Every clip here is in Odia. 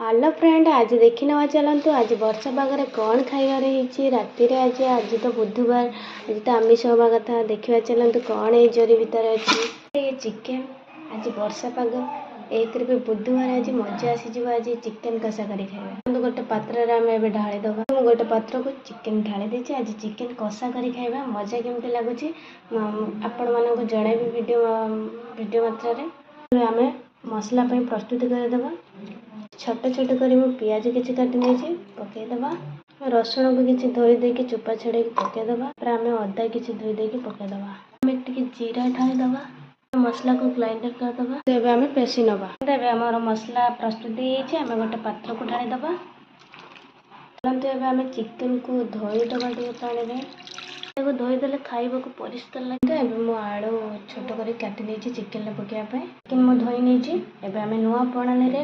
ହ୍ୟାଲୋ ଫ୍ରେଣ୍ଡ, ଆଜି ଦେଖିନେବା ଚାଲନ୍ତୁ ଆଜି ବର୍ଷା ପାଗରେ କ'ଣ ଖାଇବାରେ ହେଇଛି ରାତିରେ। ଆଜି ଆଜି ତ ବୁଧବାର, ଆଜି ତ ଆମିଷ ହେବା କଥା। ଦେଖିବା ଚାଲନ୍ତୁ କ'ଣ ଏଇ ଜରି ଭିତରେ ଅଛି। ଏ ଚିକେନ୍। ଆଜି ବର୍ଷା ପାଗ, ଏକରେ ବି ବୁଧବାର, ଆଜି ମଜା ଆସିଯିବ। ଆଜି ଚିକେନ୍ କଷା କରି ଖାଇବା। ଗୋଟେ ପାତ୍ରରେ ଆମେ ଏବେ ଢାଳିଦେବା। ମୁଁ ଗୋଟେ ପାତ୍ରକୁ ଚିକେନ୍ ଢାଳି ଦେଇଛି। ଆଜି ଚିକେନ୍ କଷା କରି ଖାଇବା ମଜା କେମିତି ଲାଗୁଛି, ଆପଣମାନଙ୍କୁ ଜଣାଇବି ଭିଡ଼ିଓ ମାତ୍ରାରେ। ଆମେ ମସଲା ପାଇଁ ପ୍ରସ୍ତୁତି କରିଦେବା। ଛୋଟ ଛୋଟ କରି ମୁଁ ପିଆଜ କିଛି କାଟି ନେଇଛି, ପକାଇଦେବା। ରସୁଣ ବି କିଛି ଧୋଇ ଦେଇକି ଚୋପା ଛଡ଼େଇକି ପକାଇଦେବା। ତାପରେ ଆମେ ଅଦା କିଛି ଧୋଇ ଦେଇକି ପକାଇଦେବା। ଆମେ ଟିକେ ଜିରା ଢାଳିଦେବା। ମସଲାକୁ ଗ୍ରାଇଣ୍ଡର କରିଦେବା। ଏବେ ଆମେ ପେଶି ନେବା। ଏବେ ଆମର ମସଲା ପ୍ରସ୍ତୁତି ହେଇଯାଇଛି। ଆମେ ଗୋଟେ ପାତ୍ରକୁ ଢାଳିଦେବା। ଚାଲନ୍ତୁ ଏବେ ଆମେ ଚିକେନକୁ ଧୋଇଦେବା ଟିକେ ପାଣିରେ। ତାକୁ ଧୋଇଦେଲେ ଖାଇବାକୁ ପରିଷ୍କାର ଲାଗେ। ଏବେ ମୁଁ ଆଳୁ ଛୋଟ କରି କାଟି ନେଇଛି ଚିକେନରେ ପକାଇବା ପାଇଁ। ଚିକେନ ମୁଁ ଧୋଇ ନେଇଛି। ଏବେ ଆମେ ନୂଆ ପ୍ରଣାଳୀରେ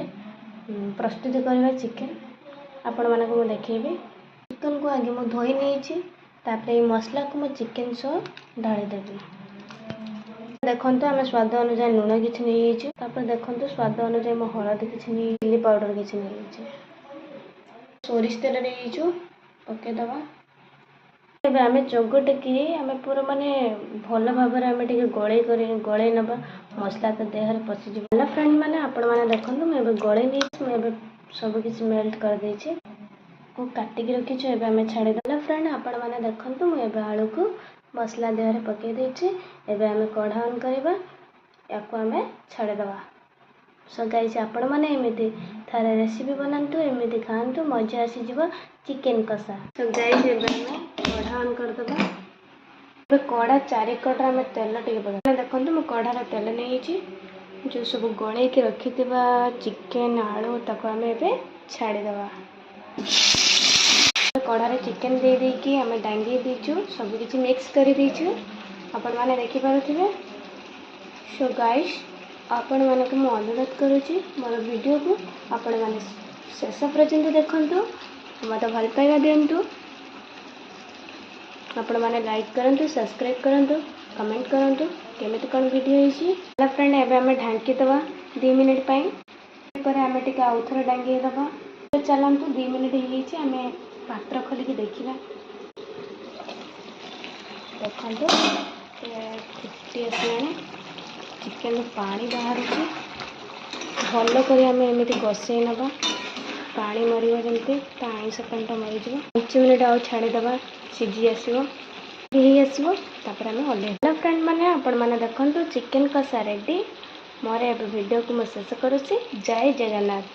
ପ୍ରସ୍ତୁତି କରିବା ଚିକେନ, ଆପଣମାନଙ୍କୁ ମୁଁ ଦେଖେଇବି। ଚିକେନକୁ ଆଗେ ମୁଁ ଧୋଇ ନେଇଛି। ତାପରେ ଏଇ ମସଲାକୁ ମୁଁ ଚିକେନ ସହ ଢାଳିଦେବି। ଦେଖନ୍ତୁ, ଆମେ ସ୍ୱାଦ ଅନୁଯାୟୀ ଲୁଣ କିଛି ନେଇଯାଇଛୁ। ତାପରେ ଦେଖନ୍ତୁ, ସ୍ୱାଦ ଅନୁଯାୟୀ ମୁଁ ହଳଦୀ କିଛି ନେଇ, ଚିଲି ପାଉଡ଼ର କିଛି ନେଇଯାଇଛି, ସୋରିଷ ତେଲ ନେଇଯାଇଛୁ, ପକାଇଦେବା। ଏବେ ଆମେ ଚଗଟିକି ଆମେ ପୁରା ମାନେ ଭଲ ଭାବରେ ଆମେ ଟିକେ ଗୋଳେଇ କରି ଗୋଳେଇ ନେବା। ମସଲା ତ ଦେହରେ ପଶିଯିବ। ହେଲା ଫ୍ରେଣ୍ଡ ମାନେ, ଆପଣମାନେ ଦେଖନ୍ତୁ, ମୁଁ ଏବେ ଗୋଳେଇ ନେଇଛି। ମୁଁ ଏବେ ସବୁ କିଛି ମେଲ୍ଟ କରିଦେଇଛି। କୁ କାଟିକି ରଖିଛୁ, ଏବେ ଆମେ ଛାଡ଼ିଦେଲା। ଫ୍ରେଣ୍ଡ, ଆପଣମାନେ ଦେଖନ୍ତୁ, ମୁଁ ଏବେ ଆଳୁକୁ ମସଲା ଦେହରେ ପକାଇ ଦେଇଛି। ଏବେ ଆମେ କଢ଼ା ଅନ୍ କରିବା, ୟାକୁ ଆମେ ଛାଡ଼ିଦେବା। ସୋ ଗାଇସ୍, ଆପଣମାନେ ଏମିତି ଥରେ ରେସିପି ବନାନ୍ତୁ, ଏମିତି ଖାଆନ୍ତୁ, ମଜା ଆସିଯିବ ଚିକେନ୍ କଷା। ସୋ ଗାଇସ୍, ଏବେ ଆମେ କଢ଼ା ଅନ୍ କରିଦେବା। ଏବେ କଢ଼ା ଚାରିକଡ଼ରେ ଆମେ ତେଲ ଟିକେ ପକାଇବା। ଦେଖନ୍ତୁ, ମୁଁ କଢ଼ାରେ ତେଲ ନେଇଯାଇଛି। ଯେଉଁ ସବୁ ଗୋଳେଇକି ରଖିଥିବା ଚିକେନ୍, ଆଳୁ, ତାକୁ ଆମେ ଏବେ ଛାଡ଼ିଦେବା। କଢ଼ାରେ ଚିକେନ୍ ଦେଇ ଦେଇକି ଆମେ ଡାଙ୍ଗି ଦେଇଛୁ, ସବୁକିଛି ମିକ୍ସ କରିଦେଇଛୁ, ଆପଣମାନେ ଦେଖିପାରୁଥିବେ। ସୋ ଗାଇସ୍, ଆପଣମାନଙ୍କୁ ମୁଁ ଅନୁରୋଧ କରୁଛି, ମୋର ଭିଡ଼ିଓକୁ ଆପଣମାନେ ଶେଷ ପର୍ଯ୍ୟନ୍ତ ଦେଖନ୍ତୁ, ମୋତେ ଭଲ ପାଇବା ଦିଅନ୍ତୁ। ଆପଣମାନେ ଲାଇକ୍ କରନ୍ତୁ, ସବସ୍କ୍ରାଇବ୍ କରନ୍ତୁ, କମେଣ୍ଟ କରନ୍ତୁ କେମିତି କ'ଣ ଭିଡ଼ିଓ ହେଇଛି। ହେଲା ଫ୍ରେଣ୍ଡ, ଏବେ ଆମେ ଢାଙ୍କି ଦେବା 2 ମିନିଟ୍ ପାଇଁ। ପରେ ଆମେ ଟିକେ ଆଉ ଥରେ ଡାଙ୍ଗି ଦେବା। ଚାଲନ୍ତୁ, 2 ମିନିଟ୍ ହେଇଯାଇଛି, ଆମେ ପାତ୍ର ଖୋଲିକି ଦେଖିବା। ଦେଖନ୍ତୁ, ଫୁଟି ଆସିଲାଣି, ଚିକେନରୁ ପାଣି ବାହାରୁଛି। ଭଲ କରି ଆମେ ଏମିତି କଷେଇ ନେବା, ପାଣି ମରିବ ଯେମିତି, ତା ଆଇଁଷ ପାଣିଟା ମରିଯିବ। 5 ମିନିଟ୍ ଆଉ ଛାଡ଼ିଦେବା, ସିଝି ଆସିବ, ହେଇ ଆସିବ, ତାପରେ ଆମେ ଓହ୍ଲେଇବା। ଫ୍ରେଣ୍ଡ ମାନେ, ଆପଣମାନେ ଦେଖନ୍ତୁ, ଚିକେନ୍ କଷା ରେଡ଼ି। ମୋର ଏବେ ଭିଡ଼ିଓକୁ ମୁଁ ଶେଷ କରୁଛି। ଜୟ ଜଗନ୍ନାଥ।